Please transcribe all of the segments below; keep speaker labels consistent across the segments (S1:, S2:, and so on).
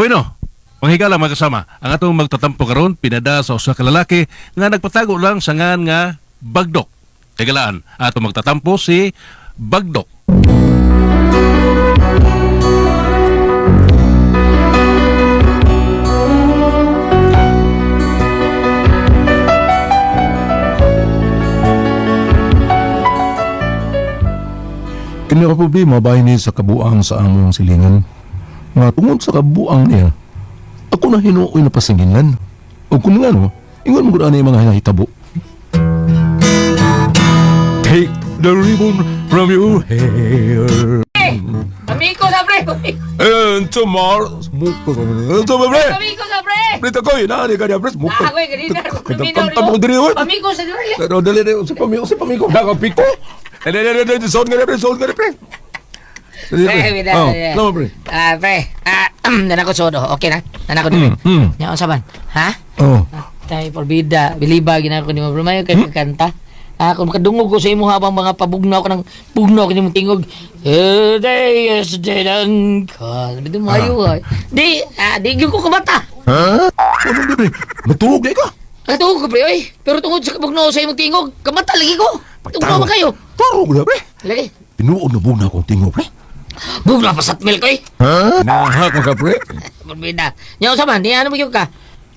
S1: Bueno, panghigala mga kasama, ang atong magtatampo karon pinada sa usa ka lalaki nga nagpatago lang sa ngan nga Bagdok. Tigalaan, atong magtatampo si Bagdok.
S2: Kini ka problema bahin ni sa kabuang sa among silingan. Nga tungod sa kabuang niya, ako na hinuoy na pasinginan. O kung nga no, ingon mo gud ani mga hinahitabo. Take the ribbon from your hair.
S3: Amigo sa pre!
S2: And tomorrow, smoke ko. Pre!
S3: Amigo sa pre!
S2: Pre, takoy, naani ka niya, pre, smoke.
S3: Ah, ako'y ganina.
S2: Kanta mo diri, oy.
S3: Amigo sa diri.
S2: Pero dali dali, sa pamigo, sa pamigo. Daga piko. Dali dali dali, sound nga pre, sound nga pre. Dali,
S3: Pre, bida,
S2: Oh,
S3: bida.
S2: tama, pre.
S3: Ah, pre. Ah, nanako sodo. Okay na. Nanako diri. Nya unsa man? Ha?
S2: Oh.
S3: Tay porbida, biliba ginako nimo bro mayo kay kanta. Ah, kung makadungog ko sa imo habang mga pabugnaw ko ng bugnaw ko nimong tingog. Eh, day is dead and gone. Bito mayo ay. Di, ah, di gyud ko kumata.
S2: Ha? Ano di pre? Matulog di ka?
S3: Katungog ko pre oy. Pero tungod sa kabugnaw sa imong tingog, kamata lagi ko. Tungod man kayo.
S2: Tarog na pre.
S3: Lagi.
S2: Tinuod na bugna akong tingog pre.
S3: Bugnaw pa sa milk oy.
S2: Ha? Nahak ka pre.
S3: Porbida. Nya unsa man, di ano mo gyud ka?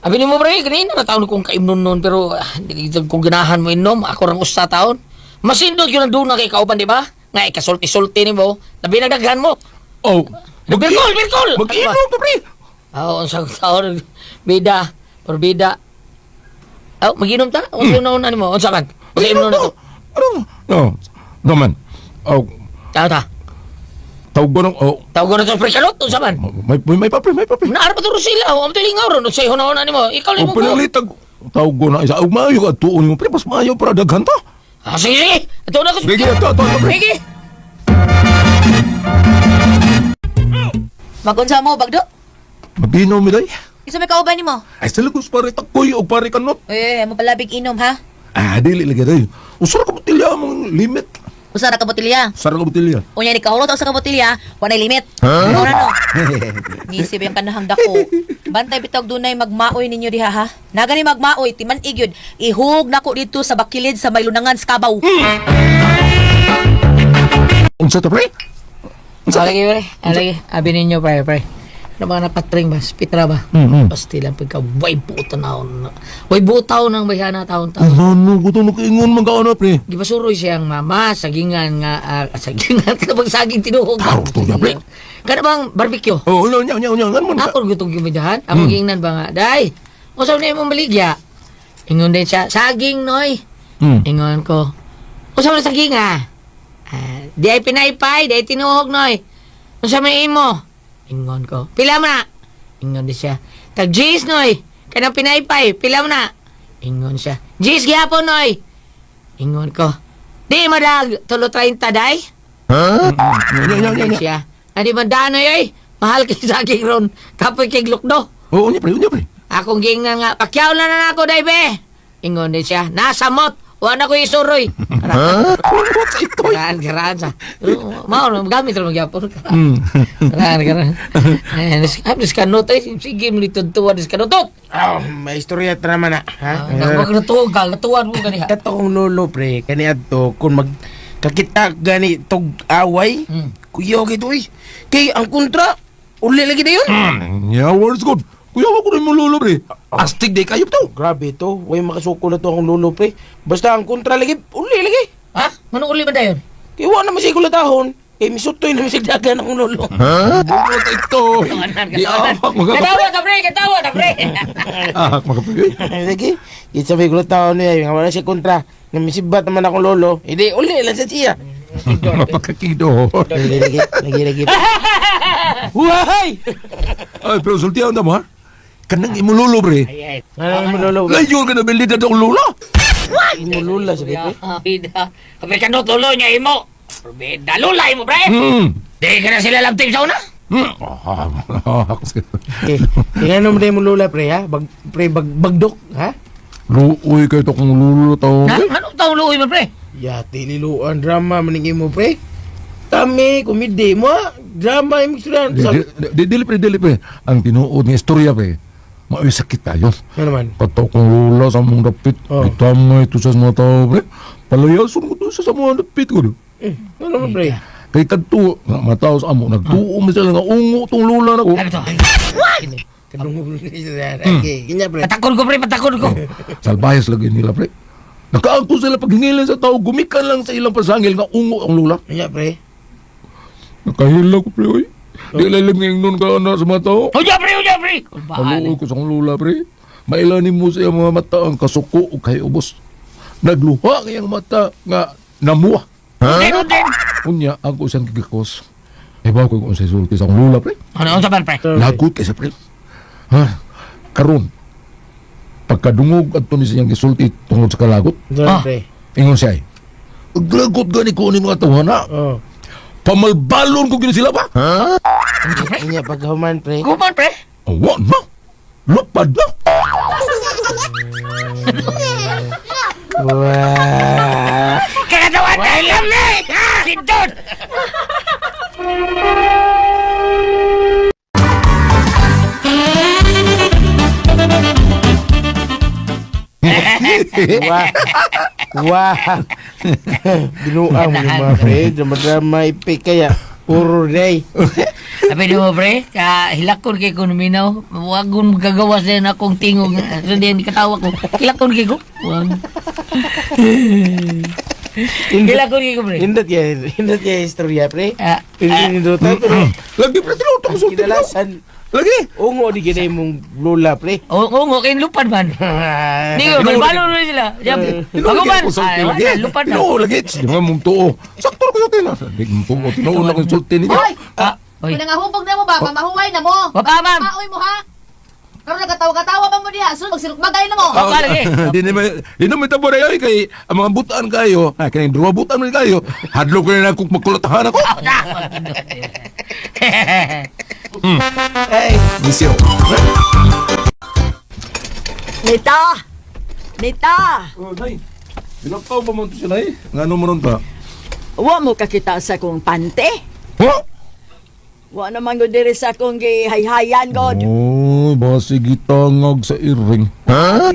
S3: Abi nimo pre, ganina na taon kong kaimnon noon pero ah, di gid kong ganahan mo inom, ako rang usa taon. Masindot yun ang duna kay kauban, di ba? Nga ikasulti-sulti nimo, labi nagdaghan mo.
S2: Oh.
S3: Birkol, birkol!
S2: Mag-inom ka pre.
S3: Oo, ang taon, bida, porbida. Oh, maginom ta? Unsa yung nauna nimo? Unsa man? Unsa imnon na to?
S2: Ano? No. No man. Oh,
S3: Tao ta.
S2: tawag ko ng oh,
S3: Tawag ko na to pre kalot, unsa man?
S2: may pa pre, may pa pre.
S3: Naara pa to sila, oh, ang tilingaw ron, unsay hunahuna nimo? Ikaw
S2: Oh,
S3: lang mo.
S2: pinalitag tawag ko na isa. Og maayo ka tuon mo pre, mas maayo para daghan ta.
S3: Ah, sige, sige. Ito na ko.
S2: Sige, ato, ato, ato, pre.
S3: Sige.
S4: Magunsa mo, Bagdo?
S2: Mag-inom mi day.
S4: Isa may kauban nimo.
S2: Ay sa lagos pare takoy og pare kanot.
S4: Eh, mo palabig inom ha.
S2: Ah, dili lagi day. Usa ra ka botelya among limit.
S4: Usa ra ka botelya.
S2: Usa ra ka botelya.
S4: Unya ni kahurot sa usa ka botelya, walay limit.
S2: Ha?
S4: Mao na no. Nisib yung kanahang dako. Bantay bitog dunay magmaoy ninyo diha ha. Naga ni magmaoy timan igyud. Ihug nako dito sa bakilid sa may lunangan sa kabaw.
S2: Unsa ta pre?
S3: Unsa lagi pre? Alagi, abi ninyo pre, pre. Ano mga napatring ba? Pitra ba?
S2: Mm.
S3: Pasti lang pagka way buta na Way butaw ng bayana taon taon.
S2: Ano ko to nakaingon man ka na pre.
S3: Gipasuroy siyang mama, sagingan nga, ah, sagingan ka bang saging tinuhog?
S2: Taro to niya, pre.
S3: Kana bang barbecue?
S2: Oh, nya nya nya nya ngan man ka.
S3: Ako gutong gumidahan. Ako gingnan ba nga, day, usaw na imong baligya. Ingon din siya, saging noy. Ingon ko, usaw na saging ah. Ah, di ay pinaypay, di ay tinuhog noy. Unsa may imo? Ingon ko, pila mo na. Ingon din siya, tag G's noy. Kanang pinaypay, pila mo na. Ingon siya, G's gihapon noy. Ingon ko, di madag, tulo 30 day.
S2: Ha? Nya nya nya
S3: Ingon
S2: nya.
S3: siya, adi man danoy oy. Mahal kay saging ron. Kapoy kay glukdo.
S2: Oh, unya pre, unya pre.
S3: Akong gingan nga, pakyaw na na ako, day be. Ingon din siya, nasamot. Wa na ko isuroy.
S2: Ha? What's ito?
S3: Karaan, karaan sa. Pero, mao na, gamit rin magyapon. Karaan, karaan. Eh, diskanot eh. Sige, militod tuwa, diskanotot.
S5: Ah, may istorya ta naman na, ha?
S3: Huwag natugal, natuwan mo ganiha.
S5: Kato kong lolo pre, kani adto kun mag kakita gani tog away, kuya gito eh. Kay ang kontra uli lagi dayon.
S2: Yeah, words good. Kuya wa ko rin mo lolo pre. Astig day kayo to.
S5: Grabe to, way makasuko na to akong lolo pre. Basta ang kontra lagi, uli lagi.
S3: Ha? Manong uli ba dayon?
S5: Kay wa na man siya kulatahon. Kay misutoy na man siya dagan akong lolo.
S2: Ha? Bunot ito. Di ahak mga
S3: Katawa ta pre, katawa ta pre.
S2: Ahak mga pre.
S5: Lagi, kita may kulatahon niya, nga wala siya kontra. Nga misibat naman akong lolo. Hindi, uli lang sa siya.
S2: Mapakakido.
S5: Lagi, lagi, lagi, lagi. Wahay!
S2: Ay, pero sultihan ta mo ha. Kanang imo lolo pre.
S3: Ay, ay.
S5: Ano mo lolo?
S2: Layo ka na bilid na akong lola.
S5: Imo lola sa pre.
S3: Bida. Kapag kanot lolo niya imo. Bida lula imo pre. Di ka na sila lamtim sa una.
S2: Ah,
S5: Okay. Tingnan mo mo lula pre ha. Bag pre bag bagdok ha.
S2: Luoy kayo to kung lolo to.
S3: Ha? Anong taong luoy mo pre?
S5: Ya tililuan drama maning imo pre. Tami, komedi mo. Ah. Drama yung istorya.
S2: Di, di, di, dili pre, dili pre. Ang tinuod nga istorya pre. Mao'y sakit tayo.
S5: Ano naman?
S2: Kato kong lula sa mong dapit.
S5: Oh.
S2: Itamay ito sa mga tao pre. Palayason ko to sa mga dapit ko.
S5: Eh, ano naman pre?
S2: Kay kadto, nga mga tao sa amo, nagtuo man sila nga ungo tong lula na ko.
S3: Sabi to.
S5: Kadungog na istorya. Okay, kanya pre.
S3: Patakon ko pre, patakon ko.
S2: Salbayas lagi nila pre. Nakaangko sila paghingilin sa tao, gumikan lang sa ilang pasangil nga ungo ang lula.
S5: Kanya pre.
S2: Nakahila ko pre, oy. Di lalim nga ingnon ka na sa mga tao.
S3: Unya pre, unya pre. Kulbaan.
S2: Haluoy ko sa akong lula pre. Mailanin mo sa iyang mga mata ang kasuko o kay ubos. Nagluha ang iyang mata nga namuha.
S3: Din, din.
S2: Unya, ako siyang gigikos. Ibaw ko kung sa sulti sa akong lula pre.
S3: Ano unsa man pre?
S2: Lagot kay sa pre. Ha? Karon pagkadungog adto ni siyang gisulti tungod sa kalagot,
S5: Ano
S3: Ah.
S5: pre?
S2: ingon siya ay, "Aglagot gani ko ni mga tawhana.
S5: Oh.
S2: Pamalbalon ko gini sila ba?" Ha?
S5: Kanya paghuman pre.
S3: Kuman pre.
S2: Awa na. Lupad na.
S5: Wah.
S3: Kakatawan na ilam ni. Lindon.
S5: Wah. Wah. Binuang mo yung mga pre. Drama-drama ipik kaya. Puro day.
S3: Sabi di mo pre, ka hilakon kay ko numinaw. Wag kong gagawas din akong tingog. So di katawa ko. Hilakon kay ko. Wag. Hilakon kay ko pre.
S5: Indot kaya istorya pre.
S3: Ah,
S5: Indot pero
S2: Lagi pre tinuod ko sulti.
S5: kinalasan.
S2: Lagi.
S5: Ungo di gina mong lula pre.
S3: Oo, oo, kay lupan man. Di ko, balbalon mo sila. Jab,
S2: Tinuod
S3: bago man.
S2: ko sulti
S3: Ay,
S2: lagi.
S3: wala, lupan na.
S2: Tinuod lagi. Di ba mong tuo. Sakto ko sulti na. Di mong tuo. Tinuod na ko sulti niya.
S6: Hoy!
S3: Ah, oy.
S6: Kung nangahubog na mo ba, pamahuway na mo.
S3: Wapa, ma'am.
S6: Maoy mo ha. Karon nagkatawa-katawa pa mo diha, sunod magsilukbagay na mo.
S3: Wapa lagi.
S2: Di naman, di naman tabo na yun kay ang mga butaan kayo, ha, kaya duwa butaan man kayo, hadlok na lang kung magkulatahan ako.
S5: Ay.
S2: Misyo.
S7: Nita! Nita!
S2: Oh, nay. Bilakaw pa man to siya, nay. Nga ano mo nun ka?
S7: Wa mo kakita sa kong pante.
S2: Ha?
S7: Wa naman gud diri sa akong gihayhayan god.
S2: Oh, basi gitangag sa iring. Ha?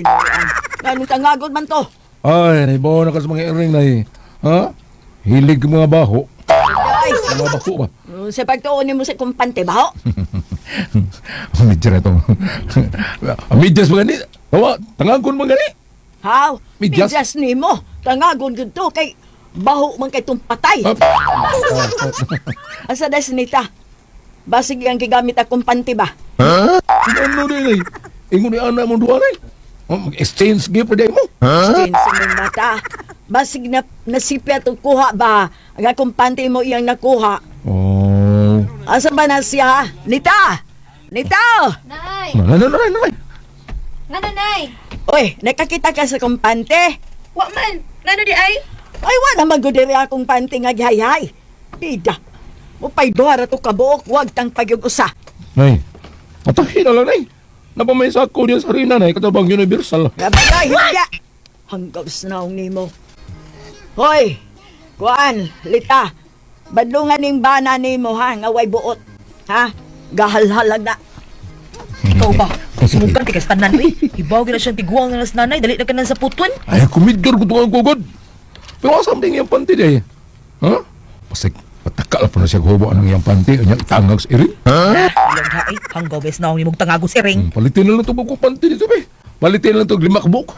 S7: Nganong tangagod man to?
S2: Ay, naibaw na ka sa mga iring, nay. Ha? Hilig ka mga baho.
S7: Ay,
S2: Mga bako ba?
S7: sa pagtuon nimo sa akong pante baho.
S2: Medyo na ito. Medyas mga ni. Tawa, tangagon mga ni.
S7: Haw,
S2: Medyas?
S7: medyas nimo. Tangagon gud to kay baho man kay tong patay.
S2: Ah.
S7: Asa das nita? Basig ang gigamit akong pante ba?
S2: Ha? Ano din ay? Ingon ni ana mong duha nay. Oh, mag-exchange gift pa mo. Ha?
S7: Exchange sa mong mata. Basig na nasipya tong kuha ba? Ang akong pante mo iyang nakuha.
S2: Oh.
S7: Asa ba na siya? Nita! Nita!
S6: Nay,
S2: Nanay, nanay, nanay.
S6: ngano nay?
S7: Oy, nakakita ka sa kumpante?
S4: Wa man. Ngano di ay?
S7: Ay, wala man gud diri akong pante nga gihayhay. Bida. Mupay duha ra to kabuok, wag tang pagyug usa.
S2: Nay, patahin na lang, nay. Napamay sa ako diyan sa rina, nay. Katabang universal.
S7: Nabagay, higya. Hanggaw sa naong nimo. Hoy, kuan, lita. Badlungan ning bana nimo ha, nga way buot. Ha? Gahalhalag na.
S4: Ikaw ba? Sumugan ti kas tanan uy. Ibaw gyud na siyang tiguang na sa nanay, dali na kanan sa puton.
S2: Ay, kumidgar ko itong kugod. Pero asam din yung panty day. Ha? Pasig, pataka lang po na siya gubo ng iyang panty. Anya, itangag sa iring. Ha?
S4: Ilang ha ay, hanggaw bes naong nimog tangago si ring.
S2: Palitin na lang ito kong panty dito, be. Palitin na lang ito, lima kabuk.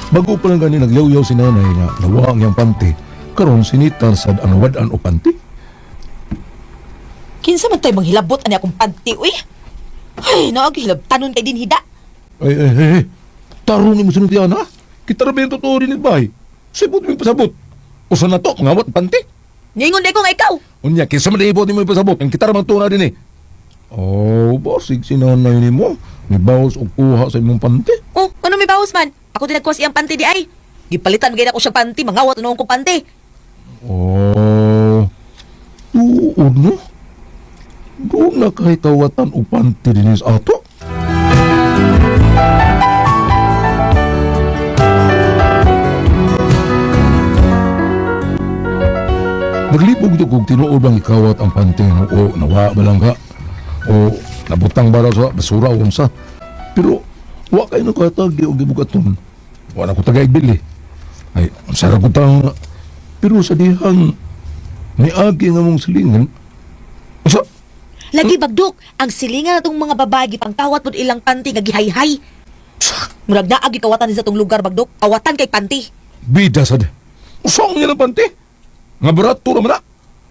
S2: Bago pa lang gani nagyaw-yaw si nanay nga nawa ang iyang panty. Karon sinitar sad ang wad-an o panty.
S4: Kinsa man tay manghilabot ani akong panty uy. Ay, naag hilabtanon kay din hida.
S2: Ay, ay, ay, ay. Tarong ni mo sunod yan, ha? Kita ra ba yung totoo rin bay? Sibot mo yung pasabot. Usa na to, mga wat panty.
S4: Ningon day ko nga ikaw.
S2: Unya, kinsa man ibot nimo ipasabot. Ang kita ra man tuna din eh. Oh, basig si nanay nimo. Nibawas og kuha sa imong panty.
S4: Oh, ano may bawas man? Ako din nagkuha sa iyang panty di ay. Gipalitan gid ako siyang panty, mangawat noong kong panty.
S2: Oh, tuod no? Doon na kay kawatan o panty din sa ato. Naglibog to kung tinuod bang ikawat ang panty o nawa ba lang ka o nabutang ba raw sa basura o unsa. Pero wa kay nakatagi og gibugaton. Wa na ko tagay bili. Ay, unsa ra ko tang pero sa dihang niagi nga mong silingan unsa.
S4: Lagi Bagdok, ang silingan natong mga babae gipangkawat pud ilang panty nga gihayhay. Murag naa gikawatan sa tong lugar, Bagdok. Kawatan kay panty.
S2: Bida sad. Unsa ang nga panty? Nga barato ra man na.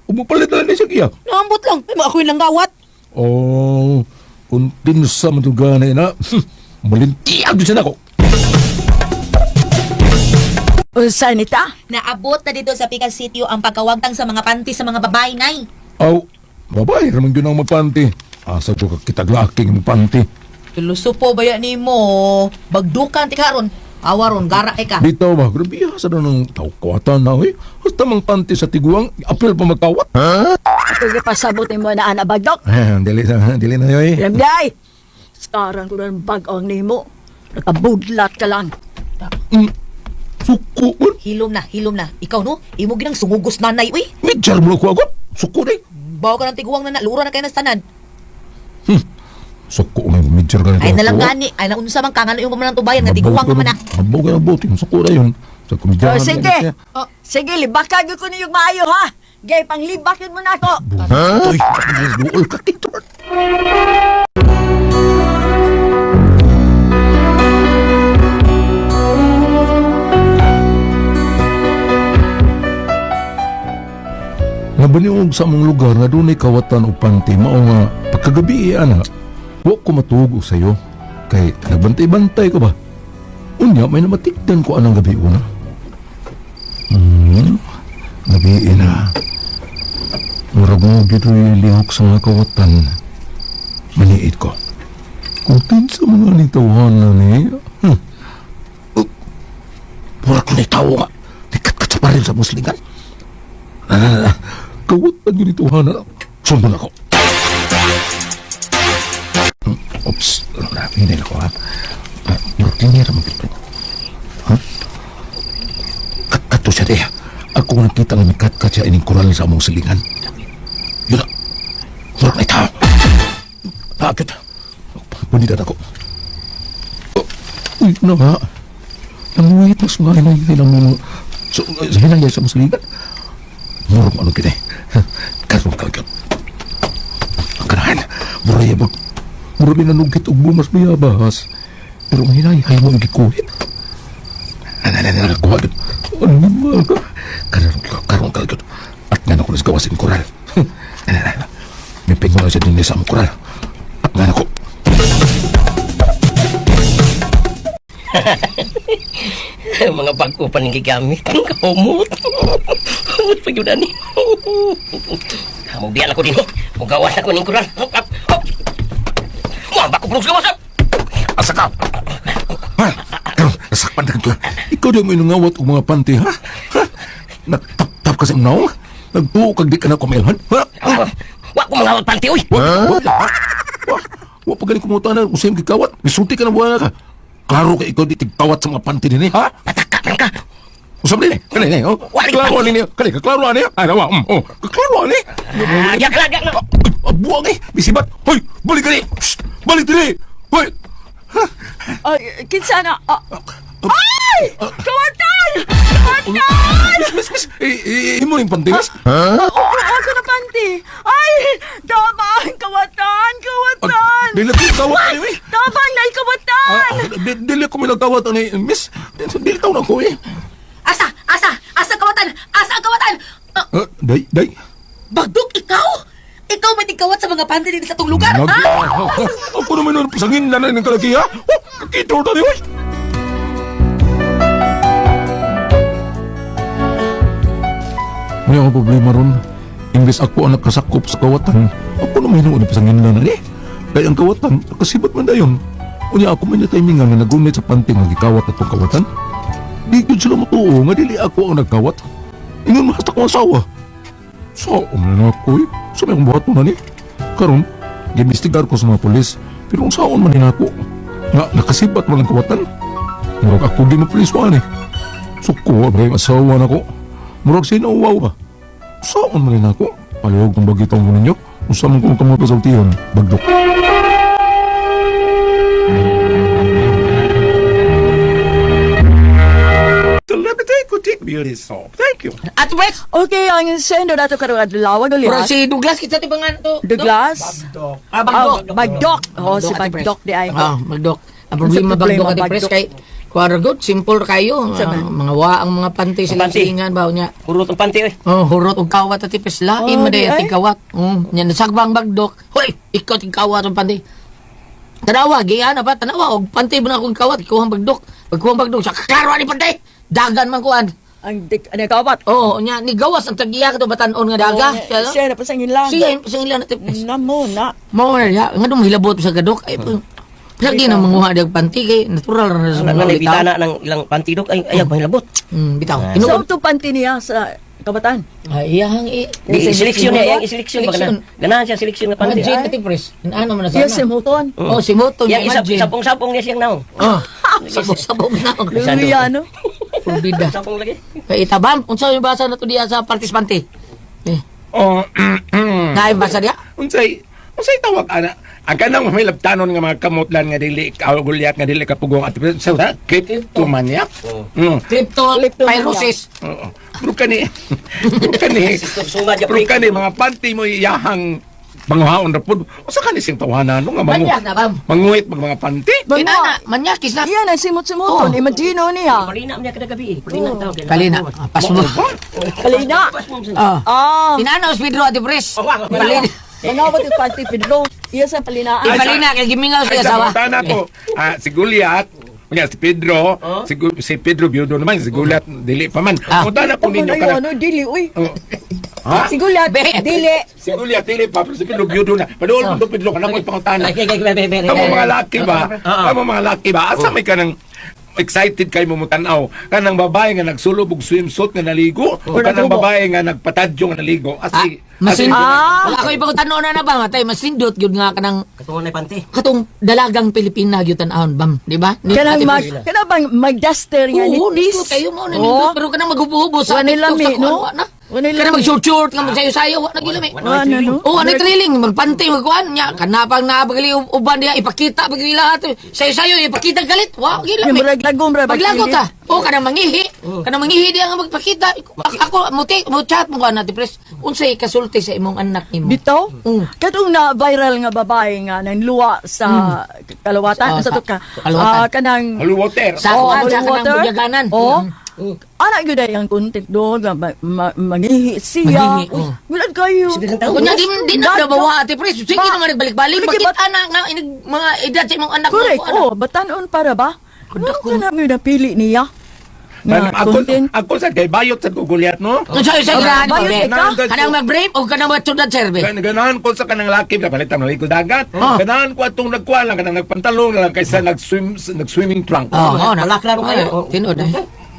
S2: Ug mopalit na lang ni siya giya.
S4: Naambot lang, ay mga ako'y langgawat.
S2: Oh, kung kinsa man to gani na, malintiag gyud siya nako.
S7: Unsa nita?
S4: Naabot na dito sa Pical City ang pagkawagtang sa mga panty sa mga babae, Nay.
S2: Aw, babae raman gyud ang magpanty. Asa jud ka kitag laki nga magpanty.
S4: Piluso po baya nimo. Bagdukan ti karon. Awa ron, gara ay ka.
S2: Bitaw ba, grabe sa daw ng tawkawatan na, oy. Basta mang panty sa tiguang, apil pa magkawat.
S7: Ako gipasabot nimo na ana, Bagdok.
S2: Eh, dili na, dili na yoy.
S7: Lamday! Sarang ko ng bag-ong nimo. Nakabudlat ka lang.
S2: Suko man.
S4: Hilom na, hilom na. Ikaw no, imo ginang sungugos nanay, uy.
S2: Medjar mo ko agad. Suko day.
S4: Bawa ka ng tiguang na lura na kayo ng tanan.
S2: Suko man, medjar ka na.
S4: Ay nalang gani, ay naunsa man ka nga yung pamanang tubayan nga tiguang ka man na.
S2: Mabaw ka ng bote, suko na yun. Sa komedyahan.
S7: Oh, sige. Sige, libakag ko niyo maayo ha. Gay, panglibak yun mo na ako.
S2: Ha? Uy, duol ka, Kitor. Nabaniog sa among lugar na dunay kawatan o panty mao nga pagkagabi ana wa ko matuog sayo kay nagbantay-bantay ko ba unya may namatikdan ko anang gabi una gabi na. Murag mo gito'y lihok sa mga kawatan. Maniit ko. Kung kinsa mga ni tawanan ni. Oh, murag ko ni tawo nga. Nikat-kat sa baril sa muslingan. Ah, kawatan yun ni tawanan. Sundon ako. Oops. Hinay ako ha. Ah, murag tinira mo gito. Ha? Kat-kat to siya diya. Ako nakita nga nagkat-kat siya ining kural sa among silingan. Yun na. Murag na itaw. Bakit? Punidan ako. Oh, uy, na nga. Nanguhit mas nga hinay lang mo. So, sa hinay sa among silingan. Murag ano kini. Karon ka gyud. Ang kanahan. Murag yabag. Murag binanugit og bumas biyabas. Pero ang hinay, hay mo ang gikuhit. Nakakuha gyud. Ano ba ka? Karon karon ka gyud. At nga na ko sa gawasin koral. May pingo na siya din sa among koral. At nga na ko.
S8: Mga bago pa ning gigamit. Ang kahumot. Humot pa yun ani. Mubiyan ako din. Mugawas ako ning kural. Mo bako pulong sa gawas.
S2: Asa ka? Ha? Karon, nasakpan na ka. Ikaw di mo inungawat og mga panty, ha? Ha? Nagtap-tap ka sa imong naong? Nagtuo kag di ka na kumailhan? Ha?
S8: Wa ko mangawat panty oy.
S2: Wa, wa, wa, wa pa galing kumuta na kung sa'yo gikawat. Misulti ka na buwan ka. Klaro ka ikaw di tigkawat sa mga panty din eh, ha?
S8: Pataka man ka.
S2: Usap din eh. Kani, ni, oh.
S8: Wala
S2: Klaro ani niya. Kani, kaklaro ani. Ay, nawa, oh. Kaklaro ani.
S8: Ah, yak lang, yak lang.
S2: Ah, buwang eh. Bisibat. Hoy, balik ka ni. Shh, balik dili. Hoy.
S7: Ay, kinsa na? Ah, ay! Kawatan! Kawatan!
S2: Miss, miss, miss. Eh, eh, imo ning panty, miss.
S7: Oo, ako na panty. Ay! Tabang! Kawatan! Kawatan!
S2: Dili ko kawat ani, eh.
S7: Tabang na kawatan!
S2: Ah, dili ko may nagkawat ani, miss. Dili taon ako eh.
S4: Asa, asa, asa kawatan, asa ang kawatan. Ah,
S2: Ah, day, day.
S4: Bagdok ikaw. Ikaw may tigkawat sa mga panty din sa tong lugar,
S2: Nag-
S4: ha?
S2: Ako naman nun, pasangin na na ng kalaki, ha? Oh, kakito na ni, oy! May ako problema ron. Imbes ako ang nakasakop sa kawatan, ako naman hinuon na pasangin na na eh. Kaya ang kawatan, nakasibat man dayon. Unya ako man yung timing nga nagunit sa panting nga gikawat atong kawatan. Di gyud sila matuo nga dili ako ang nagkawat. Ingon mahasta ko ang asawa. Sa na ako eh. Sa may akong buhaton na ni. Karon, gimbestigar ko sa mga pulis. Pero ang saon man din ako. Nga, nakasibat man ang kawatan. Murag ako di mapuliswan eh. Suko, abray, asawa na ko. Murag sinauwaw ba? Saan man rin ako? Palihog kung bagitong ko ninyo. Usa man kong kamuto sa ultihon. Bagdok.
S9: Celebrity Boutique Beauty Soap. Thank you.
S3: At Wes,
S7: Okay, ang sendo nato karong adlaw
S3: pero
S7: Goliath.
S3: si Douglas kita ti nga to.
S7: Douglas.
S3: Ah, Bagdok.
S7: Ah, Bagdok. Oh, si
S3: Ate Pres.
S7: Bagdok di ay.
S3: Ah, Bagdok. Ang problema
S7: Unsa problema,
S3: Bagdok Ate Pres
S7: Bagdok?
S3: kay kuwara good, simple kayo.
S7: Unsa
S3: Ah,
S7: man?
S3: mga wa ang mga panty sila
S8: Panty.
S3: silingan ba niya.
S8: Hurot ang panty, oy.
S3: Oh, hurot og kawat Ate Pres. Lain
S7: Oh,
S3: man day
S7: di ay.
S3: ati kawat. Nya nasagbang Bagdok. Hoy, ikaw ting kawat ang panty. Tanawa, giana pa, tanawa og panty mo na akong kawat, ikuhang Bagdok. Pagkuhang Bagdok, sa klaro ani panty. Dagan man kuan.
S7: Ang dik ano kawat.
S3: Oh, nya ni gawas ang tagiya kato batan-on nga daga.
S7: Oh, Siya na pasangin lang.
S3: Siya sa ila na Pres.
S7: Namo na.
S3: Mao na ya, nga dong hilabot sa gadok ay Sa di na manguha dag panty kay natural ra na sa
S8: Ano
S3: mga
S8: na
S3: bitaw.
S8: bitana ng ilang panty dok ay ayaw mahilabot.
S3: Bitaw.
S7: So
S3: Hinuon.
S7: to panty niya sa kabatan.
S3: Ay, iyahang i
S8: Di seleksyon niya, iyang seleksyon ba ganahan. Ganahan siya seleksyon nga
S3: Mga
S8: panty.
S3: jean ati pres. Ano man na
S7: Iya
S3: sana.
S7: si Muton.
S3: Oh, si Moto
S8: Yang
S3: yung
S8: isa
S3: jean.
S8: sapong-sapong niya siyang naong.
S3: Oh, sabong-sabong na.
S7: Luya no.
S3: Purbida.
S8: Sapong lagi.
S3: Kay itabam, unsa yung basa na to diya sa partisipante? Eh,
S9: Oh,
S3: naay basa diya?
S9: unsay unsay tawag ana? Ang kanang may labtanon nga mga kamotlan nga dili ka gulyat nga dili kapugong at sa kleptomaniac.
S3: Crypto
S7: Kleptomania.
S3: pyrosis.
S9: Oo. Pero kani pero kani
S8: Suma dya,
S9: pero kani mga panty mo iyahang panguhaon ra pud. Usa kani sing tawanan no nga mangu.
S3: Manyak na bam.
S9: Manguhit mag mga panty.
S3: Inana, manyakis na.
S7: Iya nang simot-simoton.
S3: Oh.
S7: Imagine niya.
S8: Palina niya kada gabi. Palina tawag.
S3: Kalina, ah, pas mo.
S7: Kalina.
S3: Ah.
S7: Ah.
S3: Inana os Pedro ati pres. Palina.
S7: Mangawat yung panty Pedro. Iya sa palinaan.
S3: Ipalina kay gimingaw
S9: Ay,
S3: siya
S9: sa
S3: asawa.
S9: pangutana ko, ah, si Goliath, nga si Pedro, si Pedro biyudo naman, si Goliath dili pa man.
S3: Ah.
S9: Pangutana ko
S7: Tama
S9: ninyo
S7: na yun,
S9: kana.
S7: ano, dili, uy.
S9: Oh. Ha?
S7: Si Goliath,
S3: Be.
S7: dili.
S9: Si Goliath dili pa, pero si Pedro biyudo na. Paduol mo to Pedro kana ko pangutana.
S8: Ay, ay, ay, ay, ay, ay.
S9: Kamo mga laki ba? Kamo mga laki ba? Asa may kanang excited kay mo mutanaw kanang babae nga nagsulob og swimsuit nga naligo o kanang babae nga nagpatadyo nga naligo
S3: Ah,
S9: asi
S3: masin.
S7: Ah.
S3: Wala ko ipangutano na na ba matay masindot gyud nga kanang
S8: Katungan na panty.
S3: katong dalagang Pilipina gyud tan-awon bam, di ba? Ni-
S7: Kanang
S3: Ate
S7: mag,
S3: Pres.
S7: kanang bang mag-duster nga
S3: Oo,
S7: nipis.
S3: nindot kayo mo na
S7: Oo.
S3: nindot pero kanang maghubo-hubo sa
S7: Wa ni
S3: TikTok,
S7: lami,
S3: sa kuwan,
S7: no?
S3: wa na.
S7: Wa ni
S3: Kanang
S7: lami.
S3: mag-short-short nga magsayo-sayo wa na gyud lami.
S7: Wa na, no?
S3: Oh, ano thrilling magpantay magkuan nya kanapang naapagali uban diya ipakita pagali lahat. Sayo-sayo ipakita galit. Wa gyud lami.
S7: Yung murag lagom ra,
S3: Paglago
S7: pagkilit.
S3: ta. Oh, kanang mangihi. Kanang mangihi diya nga magpakita. Ako mo mo chat mo kana Pres. Unsay kasulti sa imong anak nimo?
S7: Bitaw?
S3: Mm.
S7: Katong na viral nga babae nga nangluwa sa kalawatan,
S3: Oh,
S7: sa
S3: sa
S7: tuka.
S3: Kalawatan.
S7: Ah, kanang
S9: Holy water.
S3: Sa
S7: Oh,
S3: kuan,
S7: holy
S3: sa kanang
S7: water.
S3: budyaganan.
S7: Oh.
S3: Mm.
S7: Ana gyud ay ang content doon nga mangihi siya.
S3: Mangihi, oh.
S7: Wala kayo.
S3: Kunya di di na nabawa Ate Pres. Sige
S7: Ba-
S3: naman nagbalik-balik.
S7: Lagi
S3: Bakit anak nga inig mga edad sa imong anak mo,
S7: Correct.
S3: ano?
S7: Oh, batanon para ba? Ano ka na nga napili niya?
S9: Kanang
S7: Nga
S9: ako
S7: content.
S9: ako sa kay bayot sa Goliath no.
S3: Kung sa sa ganahan
S7: Bayot
S3: ko,
S7: ka?
S3: be. Kanang mag-rape o kanang magsudad sir, be.
S9: Ganahan ko sa kanang laki na palitan naligo dagat.
S3: Oh.
S9: Ganahan ko atong nagkuha lang kanang nagpantalon na lang kaysa nag-swim nag-swimming trunk.
S3: Oo, oh, na.
S8: Malaklaro kayo. Oh.
S3: Tinuod eh.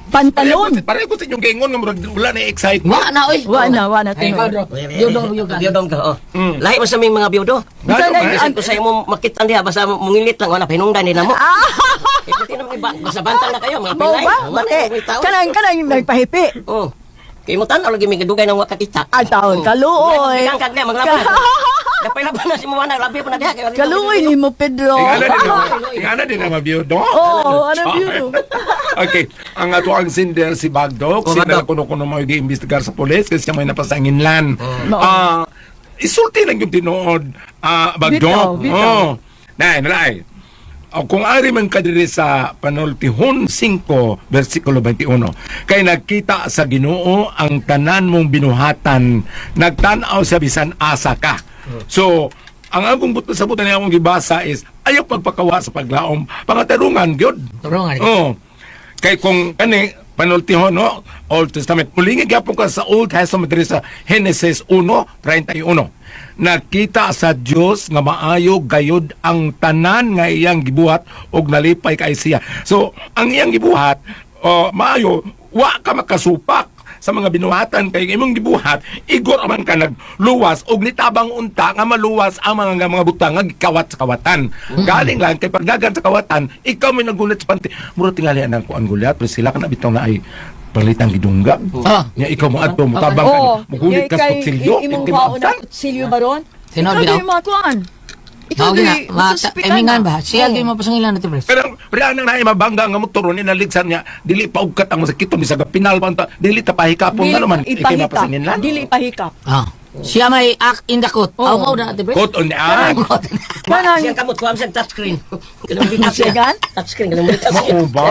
S7: Pantalon.
S9: Pareho ko sa inyong gaingon nga murag wala na excitement.
S3: Wa na oy.
S7: Wa na, wa na,
S3: Ay,
S7: tinuod.
S3: ikaw, Dro. Yudong, yudong.
S8: Biyodong ka, oh. Lahi mo sa aming mga biyudo.
S9: Ngano
S7: Sana
S9: man?
S8: Bisan ko sa imo makita diha basta mungilit lang wala hinungdan nila mo. Eh, pati naman iba, basta bantang na kayo mga
S7: Mao
S8: pilay.
S7: ba?
S8: Wala
S7: Bate.
S8: na may tao.
S7: Kanang kanang nagpahipi.
S8: Oh. Kay mo tan-aw lagi may dugay nang wa kakita.
S7: Ah, taon, kaluoy.
S8: Kang kag maglaban. Dapay laban na si mo na labi pa na diha kay
S7: Kaluoy ni mo Pedro.
S9: Ingana din na mabiyudo.
S7: Oo, ano biyudo.
S9: Okay, ang ato ang sinder si Bagdok,
S8: Oh,
S9: sila
S8: Bagdok.
S9: kuno-kuno mo gi-imbestigar sa pulis kasi siya may napasanginlan.
S7: Mao.
S9: Ah, isulti lang yung tinuod, ah,
S7: Bitaw,
S9: Bagdok.
S7: bitaw.
S9: Oh. Nay, nalay. O, kung ari man ka diri sa Panultihon 5, versikulo 21, kay nagkita sa Ginoo ang tanan mong binuhatan, nagtan-aw sa bisan asa ka. So, ang akong buto sa buto niya akong gibasa is ayaw pagpakawa sa paglaom, pangatarungan gyud.
S3: Tarungan.
S9: Oo. Kay kung kani panultihon no, Old Testament. Mulingi gyapon ka sa Old Testament diri sa Genesis 1:31. Nakita sa Dios nga maayo gayud ang tanan nga iyang gibuhat og nalipay kay siya. So, ang iyang gibuhat oh, maayo wa ka makasupak sa mga binuhatan kay imong gibuhat igor man ka nagluwas og nitabang unta nga maluwas ang mga mga butang nga gikawat sa kawatan. Galing lang kay pagdagan sa kawatan ikaw may nagulat sa panty. Mura tingali ang kuan gulat pero sila kana bitaw na ay Palitang gidunggag.
S3: Ah.
S9: Nya ikaw mo adto motabang ka,
S7: Oo.
S9: mugulit ka sa
S7: Kay-
S9: kutsilyo,
S7: Imong
S9: kay
S7: kwaon na
S9: maabsan.
S7: kutsilyo ba ron?
S3: Tinuod
S7: Ikaw
S3: bitaw.
S7: di makuan. Ikaw
S3: Mao
S7: di
S3: gina, ma
S7: masuspikan
S3: timingan
S7: na.
S3: ba? Siya
S7: Oo.
S3: gyud mapasangilan na Pres.
S9: Pero pero anang naay mabangga nga motor ni naligsan niya, dili pa ugkat ang masakiton bisag pinal pa unta, dili ta pahikapon
S7: Dili
S9: nga naman ikay
S7: ipahikap.
S9: mapasinginlan.
S7: Dili ipahikap.
S3: Ah. Siya may act in the coat.
S7: Oo.
S3: Aw mao na, Ate Pres.
S9: Kot on ah.
S7: Kanang
S8: Siyang kamot, kuha siyang touchscreen. Ganun bitak
S7: Siya
S8: siya.
S7: gan?
S8: Touchscreen, ganun bitak siya.
S9: Mao ba?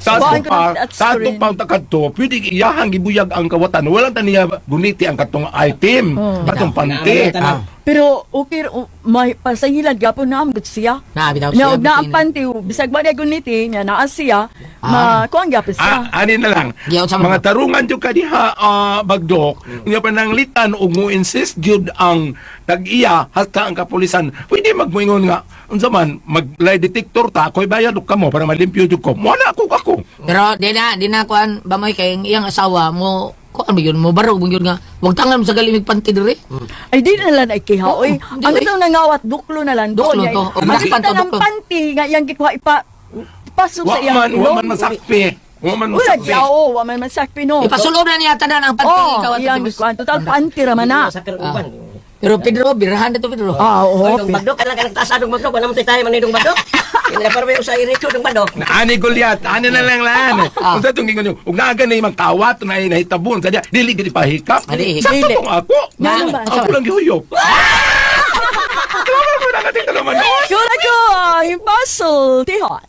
S9: Sa ato
S7: Kuhaan ko
S9: pa,
S7: ng touch
S9: sa ato
S7: screen.
S9: pa ang kadto, pwede iyahang gibuyag ang kawatan. Walang taniya guniti ang katong item, katong panty.
S8: Ah.
S7: Pero okay, may pasangilan gyapon na ang siya.
S3: Na bitaw
S7: Nya
S3: siya.
S7: og na ang
S3: bitin.
S7: panty, bisag ba niya guniti, nya naa siya, ma kuan gyapon siya.
S9: Ah, ani na lang.
S3: Giyaw sa mga-
S9: Mga tarungan jud ka diha, bagdok. Nya pananglitan og mo insist jud ang tag-iya hasta ang kapulisan. Pwede magmoingon nga unsa man mag lie detector ta ako'y bayad og kamo para malimpyo jud ko. Mo na ako ako.
S3: Pero di na kuan ba mo kay ang iyang asawa mo kuan ba yun mo barog mo yun nga wag tangan mo sa galimig panty diri.
S7: Ay di na lang ay kiha oy.
S3: Di,
S7: Ang
S3: oy.
S7: itong nangawat duklo na lang do.
S3: Duklo
S7: Nya,
S3: to. O,
S7: ang
S3: nakpan to,
S7: kita ng
S3: duklo.
S7: panty nga iyang gikuha ipa pasok
S9: Wa
S7: sa iyang
S9: man wa
S7: ilong.
S9: man masakpi. Wa man
S7: Wala
S9: masakpi.
S7: siya, oo, wa man masakpi no.
S3: Ipasulob na niya tanan ang panty
S7: Oh,
S3: ikaw Ate
S7: iyang
S3: Pres.
S7: gikuha total panty ra man na.
S8: Sa karuban.
S3: Pero Pedro, birahan na to Pedro.
S7: Ah, oo.
S8: Oy, dong bagdok, kailangan ka nagtaas dong bagdok, wala mo tayo man dong bagdok. Kaya para may usay iritso dong bagdok.
S9: Na ani Goliath, ani na lang lan. Unsa tong gingon ug naa ganay magkawat na nahitabon sa diya dili gid pahikap.
S3: Dili.
S9: Sakto
S7: Dili.
S9: tong ako.
S7: Ngano ba?
S9: Ako lang gihuyop. Klaro mo na kating naman.
S7: Kura ko, impossible. Tihon.